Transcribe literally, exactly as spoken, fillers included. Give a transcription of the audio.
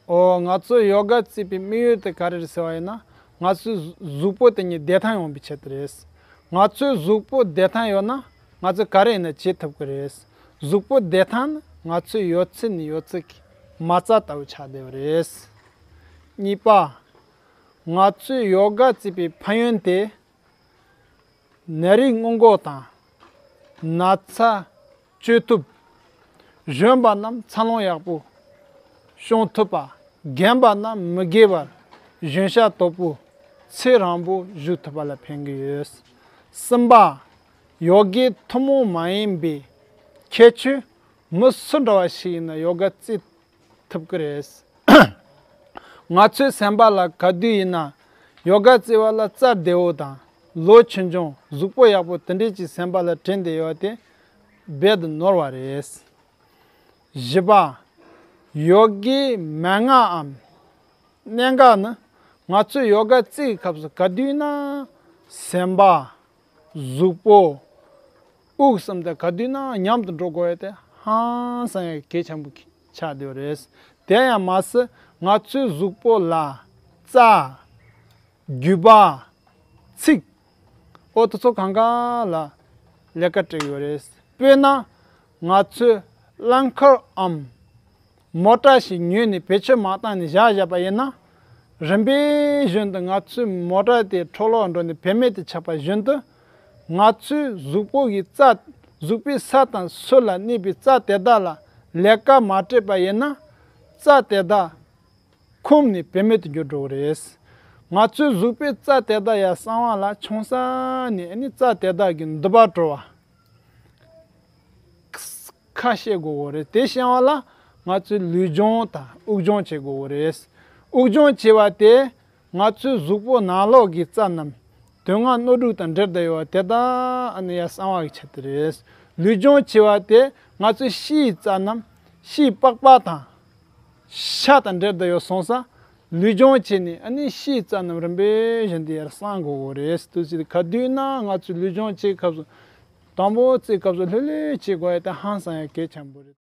ཨོ། ང་ཚོས་ཡོ་ག་རྩེད་པའི་དམིགས་ཡུལ་དེ་ག་རེ་རེད་ཟེར་བ་ཡིན་ན། ང་ཚོའི་གཟུགས་པོ་དེ་ཉིད་བདེ་ཐང་ཡོང་བའི་ཆེད་དུ་རེད། ང་ཚོའི་གཟུགས་པོ་བདེ་ཐང་ཡོད་ན། ང་ཚོས་ག་རེ་ཡིན་ན་བྱེད་ཐུབ་ཀྱི་རེད། གཟུགས་པོ་བདེ་ཐང་ནི་ང་ཚོའི་ཡོད་ཚད་ནས་ཡོད་ཚད་ཀྱི་མ་རྩ་ལྟ་བུ་ཆགས་བསྡད་པ་རེད། གཉིས་པ། ང་ཚོས་ཡོ་ག་རྩེད་པའི་ཕན་ཡོན་དེ། ནད་རིགས་སྔོན་འགོག་དང་། ན་ཚ་བཅོས་ཐུབ། གཞོན་པ་རྣམས་འཚར་ལོངས་ཡག་པོ་བྱུང་ཐུབ་པ། རྒན་པ་རྣམས་མི་རྒས་པར་གཞོན་ཤ་དོད་པོ་ཚེ་རིང་པོ་བཞུགས་ཐུབ་པ་ལ་ཕན་གྱི་ཡོད། གསུམ་པ། ཡོ་གའི་ཐུན་མོང་མ་ཡིན་པའི་ཁྱད་ཆོས། མི་སུ་འདྲ་བ་ཞིག་ཡིན་ན་ཡོ་ག་རྩེད་ཐུབ་ཀྱི་རེད། ང་ཚོའི་སེམས་པ་ལ་ག་དུས་ཡིན་ན་ཡོ་ག་རྩེ་བ་ལ་རྩ་བདེ་བོ་དང་། ལོ་ཆུང་ཆུང་། གཟུགས་པོ་ཡག་པོ་དེ་འདྲས་ཀྱི་སེམས་པ་ལ་དྲན་བསྡད་ཡོད་དེ་རྦད་དེ་ནོར་བ་རེད། བཞི་པ། ཡོ་གའི་མན་ངག་གམ་གནད་འགག་ནི། ང་ཚོས་ཡོ་ག་རྩེ་བའི་སྐབས་སུ་ག་དུས་ན་སེམས་པ། གཟུགས་པོ། དབུགས་གསུམ་དེ་ག་དུས་ན་མཉམ་དུ་འགྲོ་དགོས་ཡ་དེ་ཧང་སང་ཡ་གལ་ཆེན་པོ་ཆགས་བསྡད་པ་རེད། དེ་ཡང་མ་ཟད་ང་ཚོའི་གཟུགས་པོ་ལ་རྩ། རྒྱུས་པ། ཚིགས། ཨོ། དེ་ཚོ་གང་ག་ལ་ལས་ཀ་སྤྲད་ཡོད་རེད། དཔེར་ན། ང་ཚོས་རླངས་འཁོར་འམ་མོ་ཊ་ཞིག་ཉོས་ནས་བེད་སྤྱོད་མ་བཏང་ནས་བཞག་བཞག་པ་ཡིན་ན། རིམ་པས་བཞིན་དུ་ང་ཚོའི་མོ་ཊ་དེ་འཕྲོ་བརླག་འགྲོ་ནས་བེད་མེད་དུ་ཆགས་པ་བཞིན་དུ། ང་ཚོའི་གཟུགས་པོ་གི་རྩ། གཟུགས་པོའི་ས་དང་སོ་ལ་གནས་པའི་རྩ་དེ་དག་ལ་ལས་ཀ་མ་སྤྲད་པ་ཡིན་ན། རྩ་དེ་དག་ཁོམ་ནས་བེད་མེད་དུ་འགྱུར་འགྲོ་གི་རེད། ང་ཚོའི་གཟུགས་པོའི་རྩ་དེ་དག་ཡར་སྲང་བ་ལ་ཆུང་ས་ནས་ཨ་ནི་རྩ་དེ་དག་གི་འདུ་བ་བྲོ་བ་ཁ་ཤས་དགོས་གོ་རེད། དེ་བྱང་བ་ལ་ང་ཚོས་ལུས་སྦྱོང་དང་དབུགས་སྦྱོང་བྱེད་དགོས་གོ་རེད། དབུགས་སྦྱོང་བྱེད་པ་དེ་ང་ཚོའི་གཟུགས་པོ་ནང་ལོགས་ཀྱི་རྩ་རྣམས་དོན་ལྔ་སྣོད་དྲུག་དང་འབྲེལ་བསྡད་ཡོད་པ་དེ་དག་ཨ་ནི་ཡར་སྲང་བ་གི་ཆེད་དུ་རེད། ལུས་སྦྱོང་བྱེད་པ་དེ་ང་ཚོའི་ཕྱིའི་རྩ་རྣམས་ཕྱིའི་པགས་པ་དང་། ཤ་དང་འབྲེལ་བསྡད་ཡོད་སོང་ཙང་། ལུས་སྦྱོང་བྱས་ནས་ཨ་ནི་ཕྱིའི་རྩ་རྣམས་རིམ་པས་བཞིན་དུ་ཡར་སྲང་དགོས་གོ་རེད། དུས་ཚོད་ག་དུས་ན་ང་ཚོས་ལུས་སྦྱོང་བྱེད་སྐབས་སུ། དང་པོ་རྩེད་སྐབས་སུ་ལྷོད་ལྷོད་བྱེད་དགོས་ཡ་དེ་ཧང་སང་ཡ་གལ་ཆེན་པོ་རེད།